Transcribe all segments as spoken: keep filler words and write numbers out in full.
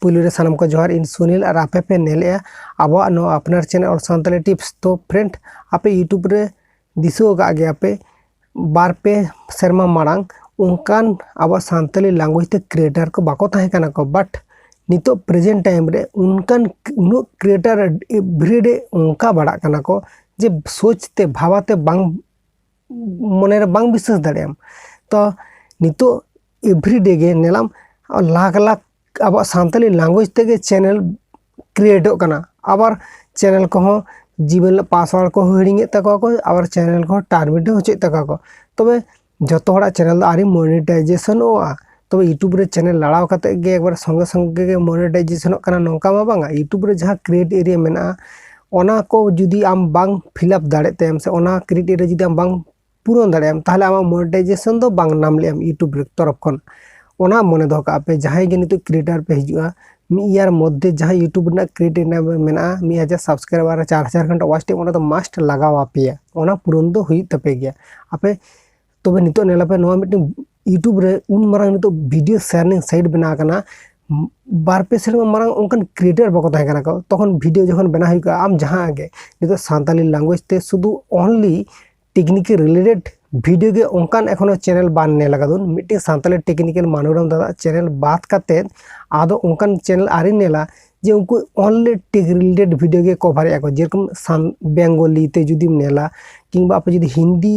ᱯᱩᱭᱞᱩ ᱨᱮ ᱥᱟᱱᱟᱢ ᱠᱚ ᱡᱚᱦᱟᱨ, ᱤᱧ ᱥᱩᱱᱤᱞ ᱟᱨ ᱟᱯᱮ ᱯᱮ ᱧᱮᱞᱮᱜᱼᱟ ᱟᱵᱚᱣᱟᱜ ᱱᱚᱣᱟ ᱟᱯᱱᱟᱨ channel All Santali Tips᱾ ᱛᱚ friend, ᱟᱯᱮ YouTube ᱨᱮ ᱫᱤᱥᱟᱹ ᱟᱠᱟᱫ ᱜᱮᱭᱟ ᱯᱮ, ᱵᱟᱨ ᱯᱮ ᱥᱮᱨᱢᱟ ᱢᱟᱲᱟᱝ ᱚᱱᱠᱟᱱ ᱟᱵᱚᱣᱟᱜ ᱥᱟᱱᱛᱟᱞᱤ language ᱛᱮ creator ᱠᱚ ᱵᱟᱠᱚ ᱛᱟᱦᱮᱸ ᱠᱟᱱᱟ ᱠᱚ, but ᱱᱤᱛᱚᱜ present time ᱨᱮ ᱚᱱᱠᱟᱱ ᱩᱱᱟᱹᱜ creator everyday ᱚᱱᱠᱟ ᱵᱟᱲᱟᱜ ᱠᱟᱱᱟ ᱠᱚ ᱡᱮ ᱥᱳᱪ ᱛᱮ ᱵᱷᱟᱵᱟ ᱛᱮ ᱵᱟᱝ, ᱢᱚᱱᱮᱨᱮ ᱵᱟᱝ ᱵᱤᱥᱥᱟᱹᱥ ᱫᱟᱲᱮᱭᱟᱜ ᱟᱢ᱾ ᱛᱚ ᱱᱤᱛᱚᱜ everyday ᱜᱮ ᱧᱮᱞᱟᱢ ᱞᱟᱠᱷ ᱞᱟᱠᱷ ᱟᱵᱚᱣᱟᱜ ᱥᱟᱱᱛᱟᱞᱤ language ᱛᱮᱜᱮ channel createᱚᱜ ᱠᱟᱱᱟ, ᱟᱵᱟᱨ channel ᱠᱚᱦᱚᱸ Gmail password ᱠᱚ ᱦᱤᱲᱤᱧᱮᱫ ᱛᱟᱠᱚᱣᱟ ᱠᱚ, ᱟᱵᱟᱨ channel ᱠᱚᱦᱚᱸ terminate ᱦᱚᱪᱚᱭᱮᱫ ᱛᱟᱠᱚᱣᱟ ᱠᱚ᱾ ᱛᱚᱵᱮ ᱡᱚᱛᱚ ᱦᱚᱲᱟᱜ channel ᱫᱚ ᱟᱹᱣᱨᱤ monetizationᱚᱜᱼᱟ᱾ ᱛᱚᱵᱮ YouTube ᱨᱮ channel ᱞᱟᱲᱟᱣ ᱠᱟᱛᱮ ᱜᱮ ᱮᱠᱵᱟᱨ ᱥᱚᱸᱜᱮ ᱥᱚᱸᱜᱮ ᱜᱮ monetizationᱚᱜ ᱠᱟᱱᱟ, ᱱᱚᱝᱠᱟ ᱢᱟ ᱵᱟᱝᱟ᱾ YouTube ᱨᱮ ᱡᱟᱦᱟᱸ create area ᱢᱮᱱᱟᱜᱼᱟ, ᱚᱱᱟ ᱠᱚ ᱡᱩᱫᱤ ᱟᱢ ᱵᱟᱝ fill up ᱫᱟᱲᱮᱭᱟᱜ ᱛᱟᱭᱟᱢ ᱥᱮ ᱚᱱᱟ create area ᱡᱩᱫᱤ ᱟᱢ ᱵᱟᱝ ᱯᱩᱨᱚᱱ ᱫᱟᱲᱮᱭᱟᱜ ᱟᱢ, ᱛᱟᱦᱚᱞᱮ ᱟᱢᱟᱜ monetization ᱫᱚ ᱵᱟᱝ ᱧᱟᱢ ᱞᱮᱜ ᱟᱢ YouTube ᱨᱮ ᱛᱚᱨᱚᱯ ᱠᱷᱚᱱ᱾ ᱚᱱᱟ ᱢᱚᱱᱮ ᱫᱚᱦᱚ ᱠᱟᱜᱼᱟ ᱯᱮ, ᱡᱟᱦᱟᱸᱭ ᱜᱮ ᱱᱤᱛᱚᱜ creator ᱯᱮ ᱦᱤᱡᱩᱜᱼᱟ, ᱢᱤᱫ year ᱢᱚᱫᱽᱫᱷᱮ ᱡᱟᱦᱟᱸ YouTube ᱨᱮᱱᱟᱜ create area ᱢᱮᱱᱟᱜᱼᱟ, ᱢᱤᱫ ᱦᱟᱡᱟᱨ subscriber ᱟᱨ ᱪᱟᱨ ᱦᱟᱡᱟᱨ ᱜᱷᱚᱱᱴᱟ watch time, ᱚᱱᱟ ᱫᱚ must ᱞᱟᱜᱟᱣ ᱟᱯᱮᱭᱟ, ᱚᱱᱟ ᱯᱩᱨᱚᱱ ᱫᱚ ᱦᱩᱭᱩᱜ ᱛᱟᱯᱮ ᱜᱮᱭᱟ᱾ ᱟᱯᱮ ᱛᱚᱵᱮ ᱱᱤᱛᱚᱜ ᱧᱮᱞ ᱟᱯᱮ, ᱱᱚᱣᱟ ᱢᱤᱫᱴᱮᱱ YouTube ᱨᱮ ᱩᱱ ᱢᱟᱨᱟᱝ ᱱᱤᱛᱚᱜ video sharing site ᱵᱮᱱᱟᱣ ᱟᱠᱟᱱᱟ, ᱵᱟᱨ ᱯᱮ ᱥᱮᱨᱢᱟ ᱢᱟᱨᱟᱝ ᱚᱱᱠᱟᱱ creator ᱵᱟᱠᱚ ᱛᱟᱦᱮᱸ ᱠᱟᱱᱟ ᱠᱚ᱾ ᱛᱚᱠᱷᱚᱱ video ᱡᱚᱠᱷᱚᱱ ᱵᱮᱱᱟᱣ ᱦᱩᱭ ᱠᱚᱜᱼᱟ, ᱟᱢ ᱡᱟᱦᱟᱸ ᱜᱮ ᱱᱤᱛᱚᱜ ᱥᱟᱱᱛᱟᱞᱤ language ᱛᱮ ᱥᱩᱫᱷᱩ only technical related video ᱜᱮ ᱚᱱᱠᱟᱱ ᱮᱠᱷᱚᱱᱳ channel ᱵᱟᱝ ᱧᱮᱞ ᱟᱠᱟᱫᱩᱱ᱾ ᱢᱤᱫᱴᱮᱱ ᱥᱟᱱᱛᱟᱞᱤ technical ᱢᱟᱱᱩᱨᱟᱢ ᱫᱟᱫᱟ channel ᱵᱟᱫ ᱠᱟᱛᱮᱫ ᱟᱫᱚ ᱚᱱᱠᱟᱱ channel ᱟᱹᱣᱨᱤᱧ ᱧᱮᱞᱟ ᱡᱮ ᱩᱱᱠᱩ only tech related video ᱜᱮ cover ᱮᱫᱼᱟ ᱠᱚ᱾ ᱡᱮᱨᱚᱠᱚᱢ ᱥᱟᱱ-, Bengali ᱛᱮ ᱡᱩᱫᱤᱢ ᱧᱮᱞᱟ, ᱠᱤᱝᱵᱟ ᱟᱯᱮ ᱡᱩᱫᱤ ᱦᱤᱱᱫᱤ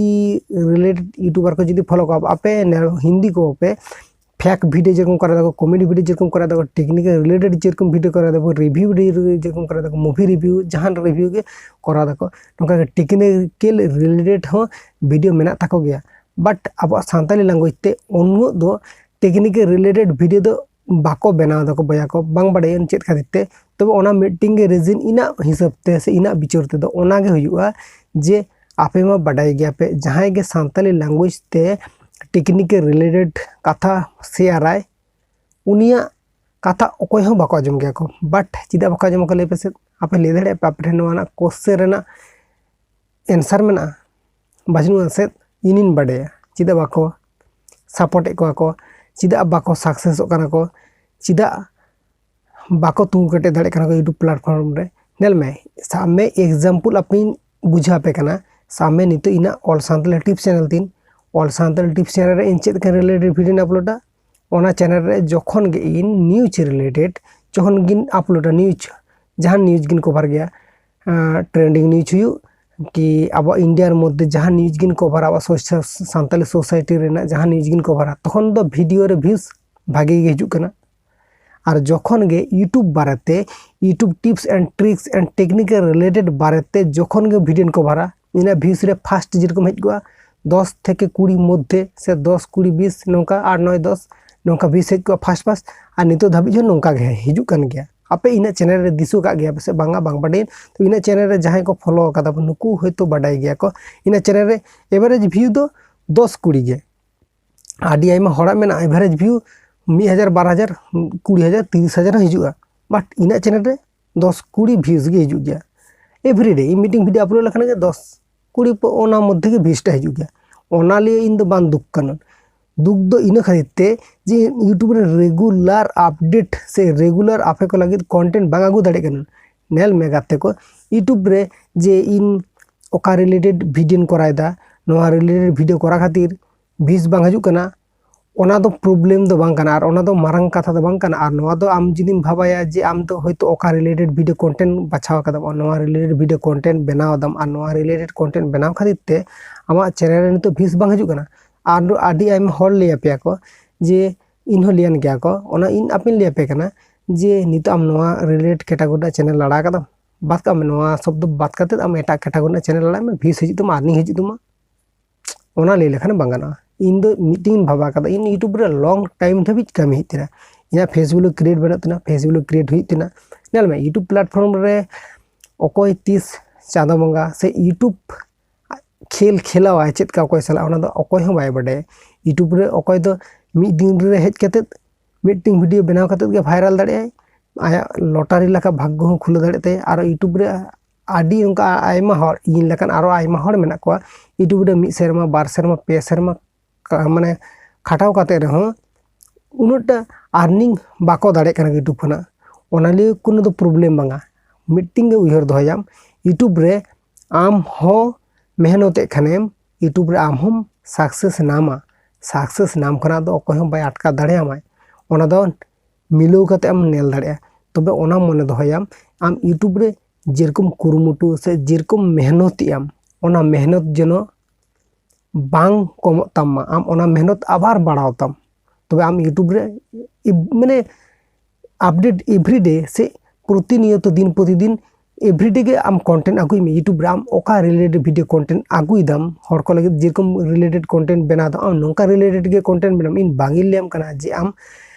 related YouTuber ᱠᱚ ᱡᱩᱫᱤ follow ᱠᱚᱣᱟ ᱟᱯᱮ, ᱧᱮᱞ ᱦᱤᱱᱫᱤ ᱠᱚ ᱯᱮ, fact video ᱡᱮᱨᱚᱠᱚᱢ ᱠᱚᱨᱟᱣ ᱫᱟᱠᱚ, comedy video ᱡᱮᱨᱚᱠᱚᱢ ᱠᱚᱨᱟᱣ ᱫᱟᱠᱚ, technical related ᱡᱮᱨᱚᱠᱚᱢ video ᱠᱚᱨᱟᱣ ᱫᱟᱠᱚ, review video ᱡᱮᱨᱚᱠᱚᱢ ᱠᱚᱨᱟᱣ ᱫᱟᱠᱚ, movie review ᱡᱟᱦᱟᱱ review ᱜᱮ ᱠᱚᱨᱟᱣ ᱫᱟᱠᱚ, ᱱᱚᱝᱠᱟ ᱜᱮ technical related ᱦᱚᱸ video ᱢᱮᱱᱟᱜ ᱛᱟᱠᱚ ᱜᱮᱭᱟ᱾ But ᱟᱵᱚᱣᱟᱜ ᱥᱟᱱᱛᱟᱞᱤ language ᱛᱮ ᱩᱱᱟᱹᱜ ᱫᱚ technical related video ᱫᱚ ᱵᱟᱠᱚ ᱵᱮᱱᱟᱣ ᱫᱟᱠᱚ ᱵᱚᱭᱦᱟ ᱠᱚ, ᱵᱟᱝ ᱵᱟᱰᱟᱭᱟᱹᱧ ᱪᱮᱫ ᱠᱷᱟᱹᱛᱤᱨ ᱛᱮ᱾ ᱛᱚᱵᱮ ᱚᱱᱟ ᱢᱤᱫᱴᱮᱱ ᱜᱮ reason ᱤᱧᱟᱹᱜ ᱦᱤᱥᱟᱹᱵ ᱛᱮ ᱥᱮ ᱤᱧᱟᱹᱜ ᱵᱤᱪᱟᱹᱨ ᱛᱮᱫᱚ ᱚᱱᱟ ᱜᱮ ᱦᱩᱭᱩᱜᱼᱟ ᱡᱮ ᱟᱯᱮ ᱢᱟ ᱵᱟᱰᱟᱭ ᱜᱮᱭᱟ ᱯᱮ, ᱡᱟᱦᱟᱸᱭ ᱜᱮ ᱥᱟᱱᱛᱟᱞᱤ language ᱛᱮ technical related ᱠᱟᱛᱷᱟ share ᱟᱭ, ᱩᱱᱤᱭᱟᱜ ᱠᱟᱛᱷᱟ ᱚᱠᱚᱭ ᱦᱚᱸ ᱵᱟᱠᱚ ᱟᱸᱡᱚᱢ ᱜᱮᱭᱟ ᱠᱚ᱾ But ᱪᱮᱫᱟᱜ ᱵᱟᱠᱚ ᱟᱸᱡᱚᱢᱟ ᱠᱚ ᱞᱟᱹᱭ ᱯᱮᱥᱮ? ᱟᱯᱮ ᱞᱟᱹᱭ ᱫᱟᱲᱮᱭᱟᱜᱼᱟ ᱯᱮ ᱟᱯᱮ ᱴᱷᱮᱱ ᱱᱚᱣᱟ ᱨᱮᱱᱟᱜ question ᱨᱮᱱᱟᱜ answer ᱢᱮᱱᱟᱜᱼᱟ? ᱵᱟᱹᱪᱱᱩᱜᱼᱟ ᱥᱮ? ᱤᱧᱤᱧ ᱵᱟᱰᱟᱭᱟ ᱪᱮᱫᱟᱜ ᱵᱟᱠᱚ support ᱮᱫ ᱠᱚᱣᱟ ᱠᱚ, ᱪᱮᱫᱟᱜ ᱵᱟᱠᱚ successᱚᱜ ᱠᱟᱱᱟ ᱠᱚ, ᱪᱮᱫᱟᱜ ᱵᱟᱠᱚ ᱛᱤᱸᱜᱩ ᱠᱮᱴᱮᱡ ᱫᱟᱲᱮᱭᱟᱜ ᱠᱟᱱᱟ ᱠᱚ YouTube platform ᱨᱮ᱾ ᱧᱮᱞ ᱢᱮ, ᱥᱟᱵ ᱢᱮ example ᱟᱯᱮᱧ ᱵᱩᱡᱷᱟᱹᱣ ᱟᱯᱮ ᱠᱟᱱᱟ, ᱥᱟᱵ ᱢᱮ ᱱᱤᱛᱚᱜ ᱤᱧᱟᱹᱜ All Santali Tips channel ᱛᱤᱧ, All Santali Tips channel ᱨᱮ ᱤᱧ ᱪᱮᱫ ᱞᱮᱠᱟᱱ related video ᱤᱧ uploadᱟ, ᱚᱱᱟ channel ᱨᱮ ᱡᱚᱠᱷᱚᱱ ᱜᱮ ᱤᱧ news related ᱡᱚᱠᱷᱚᱱ ᱜᱤᱧ uploadᱟ, news, ᱡᱟᱦᱟᱱ news ᱜᱤᱧ cover ᱜᱮᱭᱟ, trending news ᱦᱩᱭᱩᱜ ᱠᱤ ᱟᱵᱚ India ᱨ ᱢᱚᱫᱽᱫᱷᱮ ᱡᱟᱦᱟᱸ news ᱜᱤᱧ cover ᱟ, ᱟᱵᱚ ᱥᱳᱥᱟ-, ᱥᱟᱱᱛᱟᱞᱤ society ᱨᱮᱱᱟᱜ ᱡᱟᱦᱟᱸ news ᱜᱤᱧ cover ᱟ, ᱛᱚᱠᱷᱚᱱ ᱫᱚ video ᱨᱮ views ᱵᱷᱟᱜᱮ ᱜᱮ ᱦᱤᱡᱩᱜ ᱠᱟᱱᱟ᱾ ᱟᱨ ᱡᱚᱠᱷᱚᱱ ᱜᱮ YouTube ᱵᱟᱨᱮᱛᱮ, YouTube tips and tricks and technical related ᱵᱟᱨᱮᱛᱮ ᱡᱚᱠᱷᱚᱱ ᱜᱮ video ᱠᱚ cover ᱟ, ᱤᱧᱟᱹᱜ views ᱨᱮ first ᱡᱮᱨᱚᱠᱚᱢ ᱦᱮᱡ ᱠᱚᱜᱼᱟ, ᱫᱚᱥ ᱛᱷᱮᱠᱮ ᱠᱩᱲᱤ ᱢᱚᱫᱽᱫᱷᱮ ᱥᱮ ᱫᱚᱥ, ᱠᱩᱲᱤ, ᱵᱤᱥ, ᱱᱚᱝᱠᱟ ᱟᱴ, ᱱᱚᱭ, ᱫᱚᱥ ᱱᱚᱝᱠᱟ views ᱦᱮᱡ ᱠᱚᱜᱼᱟ first first᱾ ᱟᱨ ᱱᱤᱛᱚᱜ ᱫᱷᱟᱹᱵᱤᱡ ᱦᱚᱸ ᱱᱚᱝᱠᱟ ᱜᱮ ᱦᱤᱡᱩᱜ ᱠᱟᱱ ᱜᱮᱭᱟ᱾ ᱟᱯᱮ ᱤᱧᱟᱹᱜ channel ᱨᱮ ᱫᱤᱥᱟᱹ ᱠᱟᱜ ᱜᱮᱭᱟ ᱯᱮ ᱥᱮ ᱵᱟᱝᱟ, ᱵᱟᱝ ᱵᱟᱰᱟᱭᱟᱹᱧ᱾ ᱛᱚ ᱤᱧᱟᱹᱜ channel ᱨᱮ ᱡᱟᱦᱟᱸᱭ ᱠᱚ follow ᱟᱠᱟᱫᱟ ᱵᱚᱱ, ᱱᱩᱠᱩ ᱦᱚᱭᱛᱳ ᱵᱟᱰᱟᱭ ᱜᱮᱭᱟ ᱠᱚ᱾ ᱤᱧᱟᱹᱜ channel ᱨᱮ average view ᱫᱚ ᱫᱚᱥ ᱠᱩᱲᱤ ᱜᱮ᱾ ᱟᱹᱰᱤ ᱟᱭᱢᱟ ᱦᱚᱲᱟᱜ ᱢᱮᱱᱟᱜᱼᱟ average view ᱢᱤᱫ ᱦᱟᱡᱟᱨ, ᱵᱟᱨ ᱦᱟᱡᱟᱨ, ᱠᱩᱲᱤ ᱦᱟᱡᱟᱨ, ᱛᱤᱨᱤᱥ ᱦᱟᱡᱟᱨ ᱦᱚᱸ ᱦᱤᱡᱩᱜᱼᱟ, but ᱤᱧᱟᱹᱜ channel ᱨᱮ ᱫᱚᱥ ᱠᱩᱲᱤ views ᱜᱮ ᱦᱤᱡᱩᱜ ᱜᱮᱭᱟ everyday᱾ ᱤᱧ ᱢᱤᱫᱴᱮᱱ video upload ᱞᱮᱠᱷᱟᱱ ᱜᱮ ᱫᱚᱥ ᱠᱩᱲᱤ ᱯᱚ-, ᱚᱱᱟ ᱢᱚᱫᱽᱫᱷᱮ ᱜᱮ views ᱴᱟ ᱦᱤᱡᱩᱜ ᱜᱮᱭᱟ᱾ ᱚᱱᱟ ᱞᱤᱭᱮ ᱤᱧ ᱫᱚ ᱵᱟᱝ ᱫᱩᱠ ᱠᱟᱱᱟ᱾ ᱫᱩᱠ ᱫᱚ ᱤᱱᱟᱹ ᱠᱷᱟᱹᱛᱤᱨ ᱛᱮ ᱡᱮ YouTube ᱨᱮ regular update ᱥᱮ regular ᱟᱯᱮ ᱠᱚ ᱞᱟᱹᱜᱤᱫ content ᱵᱟᱝ ᱟᱹᱜᱩ ᱫᱟᱲᱮᱭᱟᱜ ᱠᱟᱱᱟ᱾ ᱧᱮᱞ ᱢᱮ ᱜᱟᱛᱮ ᱠᱚ, YouTube ᱨᱮ ᱡᱮ ᱤᱧ ᱚᱠᱟ related video ᱧ ᱠᱚᱨᱟᱣ ᱮᱫᱟ, ᱱᱚᱣᱟ related video ᱠᱚᱨᱟᱣ ᱠᱷᱟᱹᱛᱤᱨ views ᱵᱟᱝ ᱦᱤᱡᱩᱜ ᱠᱟᱱᱟ, ᱚᱱᱟ ᱫᱚ problem ᱫᱚ ᱵᱟᱝ ᱠᱟᱱᱟ ᱟᱨ ᱚᱱᱟ ᱫᱚ ᱢᱟᱨᱟᱝ ᱠᱟᱛᱷᱟ ᱫᱚ ᱵᱟᱝ ᱠᱟᱱᱟ᱾ ᱟᱨ ᱱᱚᱣᱟ ᱫᱚ ᱟᱢ ᱡᱩᱫᱤᱢ ᱵᱷᱟᱵᱟᱭᱟ ᱡᱮ ᱟᱢ ᱫᱚ ᱦᱚᱭᱛᱳ ᱚᱠᱟ related video content ᱵᱟᱪᱷᱟᱣ ᱠᱟᱫᱟᱢ, ᱟᱨ ᱱᱚᱣᱟ related video content ᱵᱮᱱᱟᱣ ᱫᱟᱢ, ᱟᱨ ᱱᱚᱣᱟ related content ᱵᱮᱱᱟᱣ ᱠᱷᱟᱹᱛᱤᱨ ᱛᱮ ᱟᱢᱟᱜ channel ᱨᱮ ᱱᱤᱛᱚᱜ views ᱵᱟᱝ ᱦᱤᱡᱩᱜ ᱠᱟᱱᱟ᱾ ᱟᱨ ᱟᱹᱰᱤ ᱟᱭᱢᱟ ᱦᱚᱲ ᱞᱟᱹᱭ ᱟᱯᱮᱭᱟ ᱠᱚ ᱡᱮ, ᱤᱧ ᱦᱚᱸ ᱞᱟᱹᱭᱟᱱ ᱜᱮᱭᱟ ᱠᱚ, ᱚᱱᱟ ᱤᱧ ᱟᱯᱮᱧ ᱞᱟᱹᱭ ᱟᱯᱮ ᱠᱟᱱᱟ ᱡᱮ ᱱᱤᱛᱚᱜ ᱟᱢ ᱱᱚᱣᱟ related category ᱨᱮᱱᱟᱜ channel ᱟᱲᱟᱜ ᱠᱟᱫᱟᱢ, ᱵᱟᱫ ᱠᱟᱜ ᱢᱮ, ᱱᱚᱣᱟ ᱥᱚᱵᱫᱚ ᱵᱟᱫ ᱠᱟᱛᱮᱫ ᱟᱢ ᱮᱴᱟᱜ category ᱨᱮᱱᱟᱜ channel ᱟᱲᱟᱜ ᱢᱮ, views ᱦᱤᱡᱩᱜ ᱛᱟᱢᱟ, earning ᱦᱤᱡᱩᱜ ᱛᱟᱢᱟ᱾ ᱚᱱᱟ ᱞᱟᱹᱭ ᱞᱮᱠᱷᱟᱱ ᱵᱟᱝ ᱜᱟᱱᱚᱜᱼᱟ᱾ ᱤᱧ ᱫᱚ ᱢᱤᱫᱴᱮᱱ ᱤᱧ ᱵᱷᱟᱵᱟ ᱠᱟᱫᱟ, ᱤᱧ YouTube ᱨᱮ long time ᱫᱷᱟᱹᱵᱤᱡ ᱠᱟᱹᱢᱤ ᱦᱮᱡ ᱛᱤᱧᱟ᱾ ᱤᱧᱟᱹᱜ Facebook ᱞᱮ create ᱵᱟᱹᱱᱩᱜ ᱛᱤᱧᱟ, Facebook ᱞᱮ create ᱦᱩᱭᱩᱜ ᱛᱤᱧᱟ᱾ ᱧᱮᱞ ᱢᱮ, YouTube platform ᱨᱮ ᱚᱠᱚᱭ ᱛᱤᱥ ᱪᱟᱸᱫᱚ ᱵᱚᱸᱜᱟ ᱥᱮ YouTube ᱠᱷᱮᱞ ᱠᱷᱮᱞᱟᱣᱟᱭ ᱪᱮᱫ ᱠᱟ ᱚᱠᱚᱭ ᱥᱟᱞᱟᱜ, ᱚᱱᱟ ᱫᱚ ᱚᱠᱚᱭ ᱦᱚᱸ ᱵᱟᱭ ᱵᱟᱰᱟᱭᱟ᱾ YouTube ᱨᱮ ᱚᱠᱚᱭ ᱫᱚ ᱢᱤᱫ ᱫᱤᱱ ᱨᱮ ᱦᱮᱡ ᱠᱟᱛᱮᱫ ᱢᱤᱫᱴᱮᱱ video ᱵᱮᱱᱟᱣ ᱠᱟᱛᱮᱫ ᱜᱮ viral ᱫᱟᱲᱮᱭᱟᱜᱼᱟᱭ, ᱟᱭᱟᱜ lottery ᱞᱮᱠᱟ ᱵᱷᱟᱜᱽᱜᱚ ᱦᱚᱸ ᱠᱷᱩᱞᱟᱹᱣ ᱫᱟᱲᱮᱭᱟᱜ ᱛᱟᱭᱟ᱾ ᱟᱨ YouTube ᱨᱮ ᱟᱹᱰᱤ ᱚᱱᱠᱟ ᱟᱭᱢᱟ ᱦᱚᱲ, ᱤᱧ ᱞᱮᱠᱟᱱ ᱟᱨᱚ ᱟᱭᱢᱟ ᱦᱚᱲ ᱢᱮᱱᱟᱜ ᱠᱚᱣᱟ, YouTube ᱨᱮ ᱢᱤᱫ ᱥᱮᱨᱢᱟ, ᱵᱟᱨ ᱥᱮᱨᱢᱟ, ᱯᱮ ᱥᱮᱨᱢᱟ ᱠᱟ-, ᱢᱟᱱᱮ ᱠᱷᱟᱴᱟᱣ ᱠᱟᱛᱮᱫ ᱨᱮᱦᱚᱸ ᱩᱱᱟᱹᱜᱴᱟ earning ᱵᱟᱠᱚ ᱫᱟᱲᱮᱭᱟᱜ ᱠᱟᱱᱟ YouTube ᱠᱷᱚᱱᱟᱜ᱾ ᱚᱱᱟ ᱞᱟᱹᱜᱤᱫ ᱠᱳᱱᱳ ᱫᱚ problem ᱵᱟᱝᱟ᱾ ᱢᱤᱫᱴᱤᱱ ᱜᱮ ᱩᱭᱦᱟᱹᱨ ᱫᱚᱦᱚᱭᱟᱢ, YouTube ᱨᱮ ᱟᱢ ᱦᱚᱸ ᱢᱮᱦᱱᱚᱛᱮᱫ ᱠᱷᱟᱱᱮᱢ, YouTube ᱨᱮ ᱟᱢ ᱦᱚᱸᱢ success ᱧᱟᱢᱟ᱾ Success ᱧᱟᱢ ᱠᱷᱚᱱᱟᱜ ᱫᱚ ᱚᱠᱚᱭ ᱦᱚᱸ ᱵᱟᱭ ᱟᱴᱠᱟᱣ ᱫᱟᱲᱮᱭᱟᱢᱟᱭ᱾ ᱚᱱᱟ ᱫᱚ ᱢᱤᱞᱟᱹᱣ ᱠᱟᱛᱮ ᱮᱢ ᱧᱮᱞ ᱫᱟᱲᱮᱭᱟᱜᱼᱟ᱾ ᱛᱚᱵᱮ ᱚᱱᱟ ᱢᱚᱱᱮ ᱫᱚᱦᱚᱭᱟᱢ, ᱟᱢ YouTube ᱨᱮ ᱡᱮᱨᱚᱠᱚᱢ ᱠᱩᱨᱩᱢᱩᱴᱩ ᱥᱮ ᱡᱮᱨᱚᱠᱚᱢ ᱢᱮᱦᱱᱚᱛᱮᱜ ᱟᱢ, ᱚᱱᱟ ᱢᱮᱦᱱᱚᱛ ᱡᱮᱱᱚ ᱵᱟᱝ ᱠᱚᱢᱚᱜ ᱛᱟᱢ ᱢᱟ, ᱟᱢ ᱚᱱᱟ ᱢᱮᱦᱱᱚᱛ ᱟᱵᱟᱨ ᱵᱟᱲᱟᱣ ᱛᱟᱢ᱾ ᱛᱚᱵᱮ ᱟᱢ YouTube ᱨᱮ ᱤᱵ-, ᱢᱟᱱᱮ update everyday ᱥᱮ ᱯᱨᱚᱛᱤᱱᱤᱭᱚᱛᱚ ᱫᱤᱱ ᱯᱨᱚᱛᱤᱫᱤᱱ everyday ᱜᱮ ᱟᱢ content ᱟᱹᱜᱩᱭ ᱢᱮ᱾ YouTube ᱨᱮ ᱟᱢ ᱚᱠᱟ related video content ᱟᱹᱜᱩᱭ ᱫᱟᱢ, ᱦᱚᱲ ᱠᱚ ᱞᱟᱹᱜᱤᱫ ᱡᱮᱨᱚᱠᱚᱢ related content ᱵᱮᱱᱟᱣ ᱫᱟᱢ, ᱟᱢ ᱱᱚᱝᱠᱟ related ᱜᱮ content ᱵᱮᱱᱟᱣ ᱢᱮ᱾ ᱤᱧ ᱵᱟᱝ ᱤᱧ ᱞᱟᱹᱭᱟᱢ ᱠᱟᱱᱟ ᱡᱮ ᱟᱢ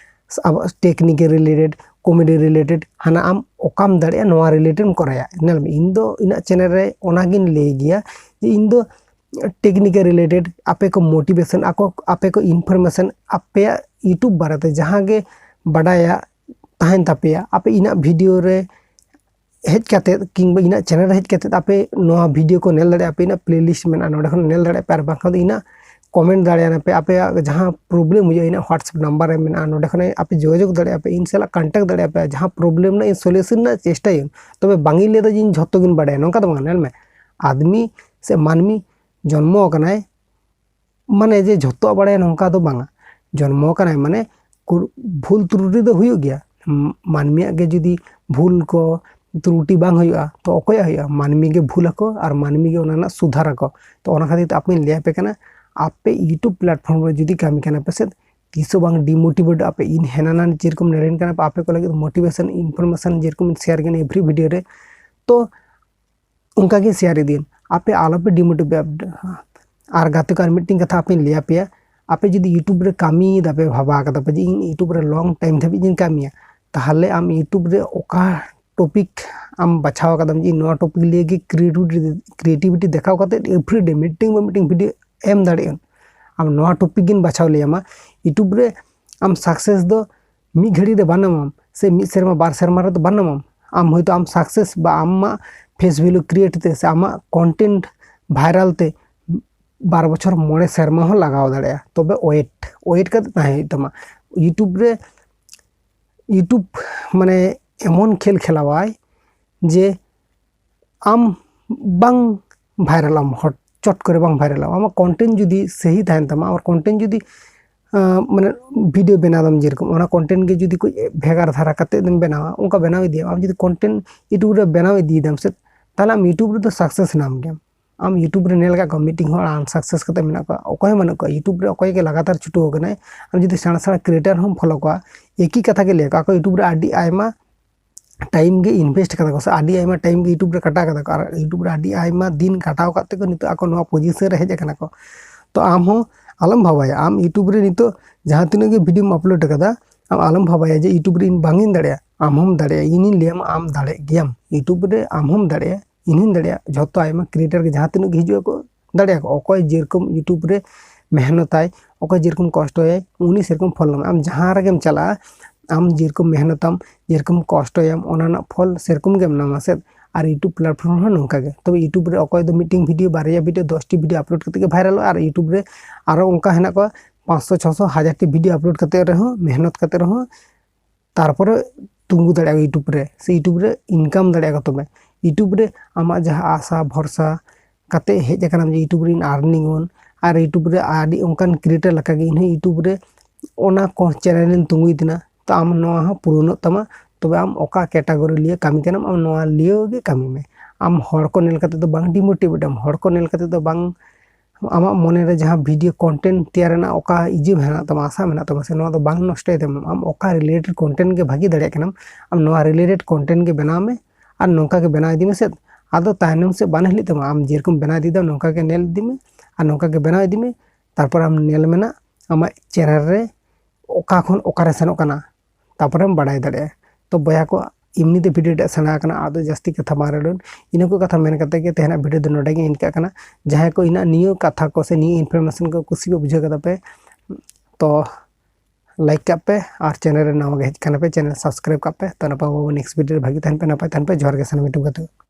ᱟᱵᱚ technical related, comedy related, ᱦᱟᱱᱟ ᱟᱢ ᱚᱠᱟᱢ ᱫᱟᱲᱮᱭᱟᱜᱼᱟ ᱱᱚᱣᱟ related ᱮᱢ ᱠᱚᱨᱟᱭᱟ᱾ ᱧᱮᱞ ᱢᱮ, ᱤᱧ ᱫᱚ ᱤᱧᱟᱹᱜ channel ᱨᱮ ᱚᱱᱟᱜᱤᱧ ᱞᱟᱹᱭ ᱜᱮᱭᱟ ᱡᱮ ᱤᱧ ᱫᱚ technical related, ᱟᱯᱮ ᱠᱚ motivation, ᱟᱠᱚ, ᱟᱯᱮ ᱠᱚ information, ᱟᱯᱮᱭᱟᱜ YouTube ᱵᱟᱨᱮᱛᱮ ᱡᱟᱦᱟᱸ ᱜᱮ ᱵᱟᱰᱟᱭᱟ ᱛᱟᱦᱮᱱ ᱛᱟᱯᱮᱭᱟ, ᱟᱯᱮ ᱤᱧᱟᱹᱜ video ᱨᱮ ᱦᱮᱡ ᱠᱟᱛᱮᱫ ᱠᱤᱝᱵᱟ ᱤᱧᱟᱹᱜ channel ᱨᱮ ᱦᱮᱡ ᱠᱟᱛᱮᱫ ᱟᱯᱮ ᱱᱚᱣᱟ video ᱠᱚ ᱧᱮᱞ ᱫᱟᱲᱮᱭᱟᱜᱼᱟ, ᱟᱯᱮ ᱤᱧᱟᱹᱜ playlist ᱢᱮᱱᱟᱜᱼᱟ, ᱱᱚᱸᱰᱮ ᱠᱷᱚᱱ ᱧᱮᱞ ᱫᱟᱲᱮᱭᱟᱜᱼᱟ ᱯᱮ, ᱟᱨ ᱵᱟᱝᱠᱷᱟᱱ ᱫᱚ ᱤᱧᱟᱹᱜ comment ᱫᱟᱲᱮᱭᱟᱜᱼᱟ ᱯᱮ, ᱟᱯᱮᱭᱟᱜ ᱡᱟᱦᱟᱸ problem ᱦᱩᱭᱩᱜᱼᱟ ᱤᱧᱟᱹᱜ WhatsApp number ᱨᱮ ᱢᱮᱱᱟᱜᱼᱟ, ᱱᱚᱸᱰᱮ ᱠᱷᱚᱱ ᱟᱯᱮ ᱡᱳᱜᱟᱡᱳᱜᱽ ᱫᱟᱲᱮᱭᱟᱜᱼᱟ ᱯᱮ, ᱤᱧ ᱥᱟᱞᱟᱜ contact ᱫᱟᱲᱮᱭᱟᱜᱼᱟ ᱯᱮ, ᱡᱟᱦᱟᱸ problem ᱨᱮᱱᱟᱜ ᱤᱧ solution ᱨᱮᱱᱟᱜ ᱪᱮᱥᱴᱟᱭᱟᱹᱧ᱾ ᱛᱚᱵᱮ ᱵᱟᱝ ᱤᱧ ᱞᱟᱹᱭ ᱮᱫᱟ ᱡᱮ ᱤᱧ ᱡᱷᱚᱛᱚ ᱜᱤᱧ ᱵᱟᱲᱟᱭᱟ, ᱱᱚᱝᱠᱟ ᱫᱚ ᱵᱟᱝ᱾ ᱧᱮᱞ ᱢᱮ, ᱟᱫᱢᱤ ᱥᱮ ᱢᱟᱹᱱᱢᱤ ᱡᱚᱱᱢᱚ ᱟᱠᱟᱱᱟᱭ ᱢᱟᱱᱮ ᱡᱮ ᱡᱷᱚᱛᱚᱣᱟᱜ ᱵᱟᱲᱟᱭᱟ ᱱᱚᱝᱠᱟ ᱫᱚ ᱵᱟᱝᱟ᱾ ᱡᱚᱱᱢᱚ ᱟᱠᱟᱱᱟᱭ ᱢᱟᱱᱮ ᱠᱩ-, ᱵᱷᱩᱞ ᱛᱨᱩᱴᱤ ᱫᱚ ᱦᱩᱭᱩᱜ ᱜᱮᱭᱟ᱾ ᱢ-, ᱢᱟᱹᱱᱢᱤᱭᱟᱜ ᱜᱮ ᱡᱩᱫᱤ ᱵᱷᱩᱞ ᱠᱚ ᱛᱨᱩᱴᱤ ᱵᱟᱝ ᱦᱩᱭᱩᱜᱼᱟ, ᱛᱚ ᱚᱠᱚᱭᱟᱜ ᱦᱩᱭᱩᱜᱼᱟ? ᱢᱟᱹᱱᱢᱤ ᱜᱮ ᱵᱷᱩᱞ ᱟᱠᱚ ᱟᱨ ᱢᱟᱹᱱᱢᱤ ᱜᱮ ᱚᱱᱟ ᱨᱮᱱᱟᱜ ᱥᱩᱫᱷᱟᱨ ᱟᱠᱚ᱾ ᱛᱚ ᱚᱱᱟ ᱠᱷᱟᱹᱛᱤᱨ ᱛᱮ ᱟᱯᱮᱧ ᱞᱟᱹᱭ ᱟᱯᱮ ᱠᱟᱱᱟ, ᱟᱯᱮ YouTube platform ᱨᱮ ᱡᱩᱫᱤ ᱠᱟᱹᱢᱤ ᱠᱟᱱᱟ ᱯᱮ ᱥᱮ, ᱛᱤᱥ ᱦᱚᱸ ᱵᱟᱝ demotivate ᱟᱯᱮ᱾ ᱤᱧ ᱦᱮᱱᱟ ᱱᱟᱱ ᱡᱮᱨᱚᱠᱚᱢ ᱱᱮᱨᱮᱱ ᱠᱟᱱᱟ ᱯᱮ, ᱟᱯᱮ ᱠᱚ ᱞᱟᱹᱜᱤᱫ motivation, information ᱡᱮᱨᱚᱠᱚᱢ share ᱜᱮᱭᱟ every video ᱨᱮ, ᱛᱚ ᱚᱱᱠᱟ ᱜᱮ share ᱤᱫᱤᱭᱮᱱ᱾ ᱟᱯᱮ ᱟᱞᱚᱯᱮ demotivate᱾ ᱟᱨ ᱜᱟᱛᱮ ᱠᱚ, ᱟᱨ ᱢᱤᱫᱴᱮᱱ ᱠᱟᱛᱷᱟ ᱟᱯᱮᱧ ᱞᱟᱹᱭ ᱟᱯᱮᱭᱟ, ᱟᱯᱮ ᱡᱩᱫᱤ YouTube ᱨᱮ ᱠᱟᱹᱢᱤᱭ ᱫᱟᱯᱮ, ᱵᱷᱟᱵᱟ ᱠᱟᱫᱟ ᱯᱮ ᱡᱮ ᱤᱧ YouTube ᱨᱮ long time ᱫᱷᱟᱹᱵᱤᱡ ᱤᱧ ᱠᱟᱹᱢᱤᱭᱟ, ᱛᱟᱦᱚᱞᱮ ᱟᱢ YouTube ᱨᱮ ᱚᱠᱟ topic ᱟᱢ ᱵᱟᱪᱷᱟᱣ ᱠᱟᱫᱟᱢ ᱡᱮ ᱤᱧ ᱱᱚᱣᱟ topic ᱞᱤᱭᱮ ᱜᱮ creativity, creativity ᱫᱮᱠᱷᱟᱣ ᱠᱟᱛᱮ every day ᱢᱤᱫᱴᱮᱱ ᱵᱟ ᱢᱤᱫᱴᱮᱱ video ᱮᱢ ᱫᱟᱲᱮᱭᱟᱜᱼᱟ᱾ ᱟᱢ ᱱᱚᱣᱟ topic ᱜᱮᱧ ᱵᱟᱪᱷᱟᱣ ᱞᱟᱹᱭᱟᱢᱟ᱾ YouTube ᱨᱮ ᱟᱢ success ᱫᱚ ᱢᱤᱫ ᱜᱷᱟᱹᱲᱤ ᱨᱮ ᱵᱟᱝ ᱧᱟᱢᱟᱢ, ᱥᱮ ᱢᱤᱫ ᱥᱮᱨᱢᱟ ᱵᱟᱨ ᱥᱮᱨᱢᱟ ᱨᱮᱫᱚ ᱵᱟᱝ ᱧᱟᱢᱟᱢ᱾ ᱟᱢ ᱦᱚᱭᱛᱳ ᱟᱢ success ᱵᱟ ᱟᱢᱟᱜ face value create ᱛᱮ ᱥᱮ ᱟᱢᱟᱜ content viral ᱛᱮ ᱵᱟᱨ ᱵᱚᱪᱷᱚᱨ ᱢᱚᱬᱮ ᱥᱮᱨᱢᱟ ᱦᱚᱸ ᱞᱟᱜᱟᱣ ᱫᱟᱲᱮᱭᱟᱜᱼᱟ᱾ ᱛᱚᱵᱮ wait, wait ᱠᱟᱛᱮ ᱛᱟᱦᱮᱸ ᱦᱩᱭᱩᱜ ᱛᱟᱢᱟ᱾ YouTube ᱨᱮ, YouTube ᱢᱟᱱᱮ ᱮᱢᱚᱱ ᱠᱷᱮᱞ ᱠᱷᱮᱞᱟᱣᱟᱭ ᱡᱮ ᱟᱢ ᱵᱟᱝ ᱵᱷᱟᱭᱨᱟᱞ ᱟᱢ, ᱦᱚᱴ ᱪᱚᱴ ᱠᱚᱨᱮ ᱵᱟᱝ ᱵᱷᱟᱭᱨᱟᱞ ᱟᱢ᱾ ᱟᱢᱟᱜ ᱠᱚᱱᱴᱮᱱᱴ ᱡᱩᱫᱤ ᱥᱟᱹᱦᱤ ᱛᱟᱦᱮᱱ ᱛᱟᱢᱟ, ᱟᱨ ᱠᱚᱱᱴᱮᱱᱴ ᱡᱩᱫᱤ ᱟᱸ, ᱢᱟᱱᱮ ᱵᱷᱤᱰᱤᱭᱳ ᱵᱮᱱᱟᱣ ᱫᱟᱢ, ᱡᱮᱨᱚᱠᱚᱢ ᱚᱱᱟ ᱠᱚᱱᱴᱮᱱᱴ ᱜᱮ ᱡᱩᱫᱤ ᱠᱚ ᱵᱷᱮᱜᱟᱨ ᱫᱷᱟᱨᱟ ᱠᱟᱛᱮ ᱮᱢ ᱵᱮᱱᱟᱣᱟ, ᱚᱱᱠᱟ ᱵᱮᱱᱟᱣ ᱤᱫᱤᱭᱟᱢ, ᱟᱢ ᱡᱩᱫᱤ ᱠᱚᱱᱴᱮᱱᱴ ᱤᱭᱩᱴᱩᱵᱽ ᱨᱮ ᱵᱮᱱᱟᱣ ᱤᱫᱤᱭᱮᱫᱟᱢ ᱥᱮ, ᱛᱟᱦᱚᱞᱮ ᱟᱢ ᱤᱭᱩᱴᱩᱵᱽ ᱨᱮᱫᱚ ᱥᱟᱠᱥᱮᱥ ᱧᱟᱢ ᱜᱮᱭᱟᱢ᱾ ᱟᱢ ᱤᱭᱩᱴᱩᱵᱽ ᱨᱮ ᱧᱮᱞ ᱟᱠᱟᱫ ᱠᱚᱣᱟ, ᱢᱤᱫᱴᱤᱝ ᱦᱚᱲ ᱟᱱᱥᱟᱠᱥᱮᱥ ᱠᱟᱛᱮ ᱢᱮᱱᱟᱜ ᱠᱚᱣᱟ, ᱚᱠᱚᱭ ᱦᱚᱸ ᱵᱟᱹᱱᱩᱜ ᱠᱚᱣᱟ᱾ ᱤᱭᱩᱴᱩᱵᱽ ᱨᱮ ᱚᱠᱚᱭ ᱜᱮ ᱞᱟᱜᱟᱛᱟᱨ ᱪᱷᱩᱴᱟᱹᱣ ᱟᱠᱟᱱᱟᱭ, ᱟᱢ ᱡᱩᱫᱤ ᱥᱮᱬᱟ ᱥᱮᱬᱟ ᱠᱨᱤᱭᱮᱴᱟᱨ ᱦᱚᱸᱢ ᱯᱷᱚᱞᱳ ᱠᱚᱣᱟ, ᱮᱠᱤ ᱠᱟᱛᱷᱟ ᱜᱮ ᱞᱟᱹᱭ ᱟᱠᱚ, ᱟᱠᱚ ᱤᱭᱩᱴᱩᱵᱽ ᱨᱮ ᱟᱹᱰᱤ ᱟᱭᱢᱟ ᱴᱟᱭᱤᱢ ᱜᱮ ᱤᱱᱵᱷᱮᱥᱴ ᱠᱟᱫᱟ ᱠᱚ, ᱥᱮ ᱟᱹᱰᱤ ᱟᱭᱢᱟ ᱴᱟᱭᱤᱢ ᱜᱮ ᱤᱭᱩᱴᱩᱵᱽ ᱨᱮ ᱠᱟᱴᱟᱣ ᱠᱟᱫᱟ ᱠᱚ, ᱟᱨ ᱤᱭᱩᱴᱩᱵᱽ ᱨᱮ ᱟᱹᱰᱤ ᱟᱭᱢᱟ ᱫᱤᱱ ᱠᱟᱴᱟᱣ ᱠᱟᱛᱮ ᱠᱚ ᱱᱤᱛᱚᱜ ᱟᱠᱚ ᱱᱚᱣᱟ ᱯᱚᱡᱤᱥᱚᱱ ᱨᱮ ᱦᱮᱡ ᱟᱠᱟᱱᱟ ᱠᱚ᱾ ᱛᱚ ᱟᱢ ᱦᱚᱸ ᱟᱞᱚᱢ ᱵᱷᱟᱵᱟᱭᱟ, ᱟᱢ ᱤᱭᱩᱴᱩᱵᱽ ᱨᱮ ᱱᱤᱛᱚᱜ ᱡᱟᱦᱟᱸ ᱛᱤᱱᱟᱹᱜ ᱜᱮ ᱵᱷᱤᱰᱤᱭᱳᱢ ᱟᱯᱞᱳᱰ ᱠᱟᱫᱟ, ᱟᱢ ᱟᱞᱚᱢ ᱵᱷᱟᱵᱟᱭᱟ ᱡᱮ ᱤᱭᱩᱴᱩᱵᱽ ᱨᱮ ᱤᱧ ᱵᱟᱝ ᱤᱧ ᱫᱟᱲᱮᱭᱟᱜᱼᱟ᱾ ᱟᱢ ᱦᱚᱸᱢ ᱫᱟᱲᱮᱭᱟᱜᱼᱟ, ᱤᱧᱤᱧ ᱞᱟᱹᱭᱟᱢᱟ, ᱟᱢ ᱫᱟᱲᱮᱭᱟᱜ ᱜᱮᱭᱟᱢ᱾ ᱤᱭᱩᱴᱩᱵᱽ ᱨᱮ ᱟᱢ ᱦᱚᱸᱢ ᱫᱟᱲᱮᱭᱟᱜᱼᱟ, ᱤᱧ ᱦᱚᱸᱧ ᱫᱟᱲᱮᱭᱟᱜᱼᱟ, ᱡᱷᱚᱛᱚ ᱟᱭᱢᱟ ᱠᱨᱤᱭᱮᱴᱟᱨ ᱜᱮ ᱡᱟᱦᱟᱸ ᱛᱤᱱᱟᱹᱜ ᱜᱮ ᱦᱤᱡᱩᱜ ᱟᱠᱚ, ᱫᱟᱲᱮᱭᱟᱜᱼᱟ ᱠᱚ᱾ ᱚᱠᱚᱭ ᱡᱮᱨᱚᱠᱚᱢ ᱤᱭᱩᱴᱩᱵᱽ ᱨᱮ ᱢᱮᱦᱱᱚᱛᱟᱭ, ᱚᱠᱚᱭ ᱡᱮᱨᱚᱠᱚᱢ ᱠᱚᱥᱴᱚᱭᱟᱭ, ᱩᱱᱤ ᱥᱮᱨᱚᱠᱚᱢ ᱯᱷᱚᱞ ᱧᱟᱢᱟᱭ᱾ ᱟᱢ ᱡᱟᱦᱟᱸ ᱨᱮᱜᱮᱢ ᱪᱟᱞᱟᱜᱼᱟ, ᱟᱢ ᱡᱮᱨᱚᱠᱚᱢ ᱢᱮᱦᱱᱚᱛᱟᱢ, ᱡᱮᱨᱚᱠᱚᱢ ᱠᱚᱥᱴᱚᱭᱟᱢ, ᱚᱱᱟ ᱨᱮᱱᱟᱜ ᱯᱷᱚᱞ ᱥᱮᱨᱚᱠᱚᱢ ᱜᱮᱢ ᱧᱟᱢᱟ ᱥᱮ᱾ ᱟᱨ ᱤᱭᱩᱴᱩᱵᱽ ᱯᱞᱟᱴᱯᱷᱚᱨᱢ ᱦᱚᱸ ᱱᱚᱝᱠᱟ ᱜᱮ᱾ ᱛᱚᱵᱮ ᱤᱭᱩᱴᱩᱵᱽ ᱨᱮ ᱚᱠᱚᱭ ᱫᱚ ᱢᱤᱫᱴᱮᱱ ᱵᱷᱤᱰᱤᱭᱳ, ᱵᱟᱨᱭᱟ ᱵᱷᱤᱰᱤᱭᱳ, ᱫᱚᱥᱴᱤ ᱵᱷᱤᱰᱤᱭᱳ ᱟᱯᱞᱳᱰ ᱠᱟᱛᱮ ᱜᱮ ᱵᱷᱟᱭᱨᱟᱞᱚᱜᱼᱟ, ᱟᱨ ᱤᱭᱩᱴᱩᱵᱽ ᱨᱮ ᱟᱨᱚ ᱚᱱᱠᱟ ᱦᱮᱱᱟᱜ ᱠᱚᱣᱟ ᱯᱟᱸᱪᱥᱚ, ᱪᱷᱚᱥᱚ, ᱦᱟᱡᱟᱨ ᱴᱤ ᱵᱷᱤᱰᱤᱭᱳ ᱟᱯᱞᱳᱰ ᱠᱟᱛᱮ ᱨᱮᱦᱚᱸ, ᱢᱮᱦᱱᱚᱛ ᱠᱟᱛᱮ ᱨᱮᱦᱚᱸ, ᱛᱟᱨᱯᱚᱨᱮ ᱛᱤᱸᱜᱩ ᱫᱟᱲᱮᱭᱟᱜᱼᱟ ᱤᱭᱩᱴᱩᱵᱽ ᱨᱮ, ᱥᱮ ᱤᱭᱩᱴᱩᱵᱽ ᱨᱮ ᱤᱱᱠᱟᱢ ᱫᱟᱲᱮᱭᱟᱜᱼᱟ᱾ ᱛᱚᱵᱮ ᱤᱭᱩᱴᱩᱵᱽ ᱨᱮ ᱟᱢᱟᱜ ᱡᱟᱦᱟᱸ ᱟᱥᱟ ᱵᱷᱚᱨᱥᱟ ᱠᱟᱛᱮ ᱦᱮᱡ ᱟᱠᱟᱱᱟᱢ ᱡᱮ ᱤᱭᱩᱴᱩᱵᱽ ᱨᱮ ᱤᱧ ᱟᱨᱱᱤᱝ ᱟᱹᱧ, ᱟᱨ ᱤᱭᱩᱴᱩᱵᱽ ᱨᱮ ᱟᱹᱰᱤ ᱚᱱᱠᱟᱱ ᱠᱨᱤᱭᱮᱴᱟᱨ ᱞᱮᱠᱟᱜᱮ ᱤᱧᱦᱚᱸ ᱤᱭᱩᱴᱩᱵᱽ ᱨᱮ ᱚᱱᱟ ᱠᱚ ᱪᱮᱱᱮᱞ ᱨᱮᱧ ᱛᱤᱸᱜᱩᱭ ᱛᱤᱧᱟ, ᱛᱚ ᱟᱢ ᱱᱚᱣᱟ ᱦᱚᱸ ᱯᱩᱨᱚᱱᱚᱜ ᱛᱟᱢᱟ᱾ ᱛᱚᱵᱮ ᱟᱢ ᱚᱠᱟ ᱠᱮᱴᱟᱜᱚᱨᱤ ᱞᱤᱭᱮ ᱠᱟᱹᱢᱤ ᱠᱟᱱᱟᱢ, ᱟᱢ ᱱᱚᱣᱟ ᱞᱤᱭᱮ ᱜᱮ ᱠᱟᱹᱢᱤ ᱢᱮ᱾ ᱟᱢ ᱦᱚᱲ ᱠᱚ ᱧᱮᱞ ᱠᱟᱛᱮ ᱫᱚ ᱵᱟᱝ ᱰᱤᱢᱳᱴᱤᱵᱷᱮᱴ ᱟᱢ, ᱦᱚᱲ ᱠᱚ ᱧᱮᱞ ᱠᱟᱛᱮ ᱫᱚ ᱵᱟᱝ, ᱟᱢᱟᱜ ᱢᱚᱱᱮ ᱨᱮ ᱡᱟᱦᱟᱸ ᱵᱷᱤᱰᱤᱭᱳ ᱠᱚᱱᱴᱮᱱᱴ ᱛᱮᱭᱟᱨ ᱨᱮᱱᱟᱜ ᱚᱠᱟ ᱤᱭᱟᱹ ᱢᱮᱱᱟᱜ ᱛᱟᱢᱟ, ᱟᱥᱟ ᱢᱮᱱᱟᱜ ᱛᱟᱢᱟ, ᱥᱮ ᱱᱚᱣᱟ ᱫᱚ ᱵᱟᱝ ᱱᱚᱥᱴᱚᱭ ᱛᱟᱢᱟ᱾ ᱟᱢ ᱚᱠᱟ ᱨᱤᱞᱮᱴᱮᱰ ᱠᱚᱱᱴᱮᱱᱴ ᱜᱮ ᱵᱷᱟᱜᱤ ᱫᱟᱲᱮᱭᱟᱜ ᱠᱟᱱᱟᱢ, ᱟᱢ ᱱᱚᱣᱟ ᱨᱤᱞᱮᱴᱮᱰ ᱠᱚᱱᱴᱮᱱᱴ ᱜᱮ ᱵᱮᱱᱟᱣ ᱢᱮ, ᱟᱨ ᱱᱚᱝᱠᱟ ᱜᱮ ᱵᱮᱱᱟᱣ ᱤᱫᱤ ᱢᱮᱥᱮ᱾ ᱟᱫᱚ ᱛᱟᱭᱱᱚᱢ ᱥᱮᱫ ᱵᱟᱝ ᱦᱤᱞᱤᱜ ᱛᱟᱢᱟ᱾ ᱟᱢ ᱡᱮᱨᱚᱠᱚᱢ ᱵᱮᱱᱟᱣ ᱤᱫᱤᱭᱮᱫᱟᱢ, ᱱᱚᱝᱠᱟ ᱜᱮ ᱧᱮᱞ ᱤᱫᱤ ᱢᱮ, ᱟᱨ ᱱᱚᱝᱠᱟ ᱜᱮ ᱵᱮᱱᱟᱣ ᱤᱫᱤ ᱢᱮ᱾ ᱛᱟᱨᱯᱚᱨ ᱟᱢ ᱧᱮᱞ ᱢᱮ ᱱᱟᱜ ᱟᱢᱟᱜ ᱪᱮᱱᱮᱞ ᱨᱮ ᱚᱠᱟ ᱠᱷᱚᱱ ᱚᱠᱟᱨᱮ ᱥᱮᱱᱚᱜ ᱠᱟᱱᱟ, ᱛᱟᱨᱯᱚᱨᱮᱢ ᱵᱟᱲᱟᱭ ᱫᱟᱲᱮᱭᱟᱜᱼᱟ᱾ ᱛᱚ ᱵᱚᱭᱦᱟ ᱠᱚ, ᱮᱢᱱᱤ ᱛᱮ ᱵᱷᱤᱰᱤᱭᱳ ᱴᱟᱜ ᱥᱮᱬᱟ ᱟᱠᱟᱱᱟ, ᱟᱫᱚ ᱡᱟᱹᱥᱛᱤ ᱠᱟᱛᱷᱟ ᱵᱟᱝ ᱨᱚᱲ᱾ ᱤᱱᱟᱹ ᱠᱚ ᱠᱟᱛᱷᱟ ᱢᱮᱱ ᱠᱟᱛᱮ ᱜᱮ ᱛᱮᱦᱮᱧᱟᱜ ᱵᱷᱤᱰᱤᱭᱳ ᱫᱚ ᱱᱚᱰᱮ ᱜᱮ ᱮᱱᱰ ᱠᱟᱜ ᱠᱟᱱᱟ᱾ ᱡᱟᱦᱟᱸᱭ ᱠᱚ ᱤᱧᱟᱹᱜ ᱱᱤᱭᱟᱹ ᱠᱟᱛᱷᱟ ᱠᱚ ᱥᱮ ᱱᱤᱭᱟᱹ ᱤᱱᱯᱷᱚᱨᱢᱮᱥᱚᱱ ᱠᱚ ᱠᱩᱥᱤ ᱯᱮ ᱵᱩᱡᱷᱟᱹᱣ ᱠᱟᱫᱟ ᱯᱮ, ᱛᱚ ᱞᱟᱭᱤᱠ ᱠᱟᱜ ᱯᱮ, ᱟᱨ ᱪᱮᱱᱮᱞ ᱨᱮ ᱱᱟᱣᱟ ᱜᱮ ᱦᱮᱡ ᱠᱟᱱᱟ ᱯᱮ, ᱪᱮᱱᱮᱞ ᱥᱟᱵᱥᱠᱨᱟᱭᱤᱵ ᱠᱟᱜ ᱯᱮ᱾ ᱛᱚ ᱱᱟᱯᱟᱭ ᱵᱟᱵᱚ ᱱᱮᱠᱥᱴ ᱵᱷᱤᱰᱤᱭᱳ ᱨᱮ ᱵᱷᱟᱹᱜᱤ ᱛᱟᱦᱮᱱ ᱯᱮ, ᱱᱟᱯᱟᱭ ᱛᱟᱦᱮᱱ ᱯᱮ᱾ ᱡᱚᱦᱟᱨ ᱜᱮ ᱥᱟᱱᱟᱢ ᱤᱭᱩᱴᱩᱵᱽ ᱜᱟᱛᱮ ᱠᱚ᱾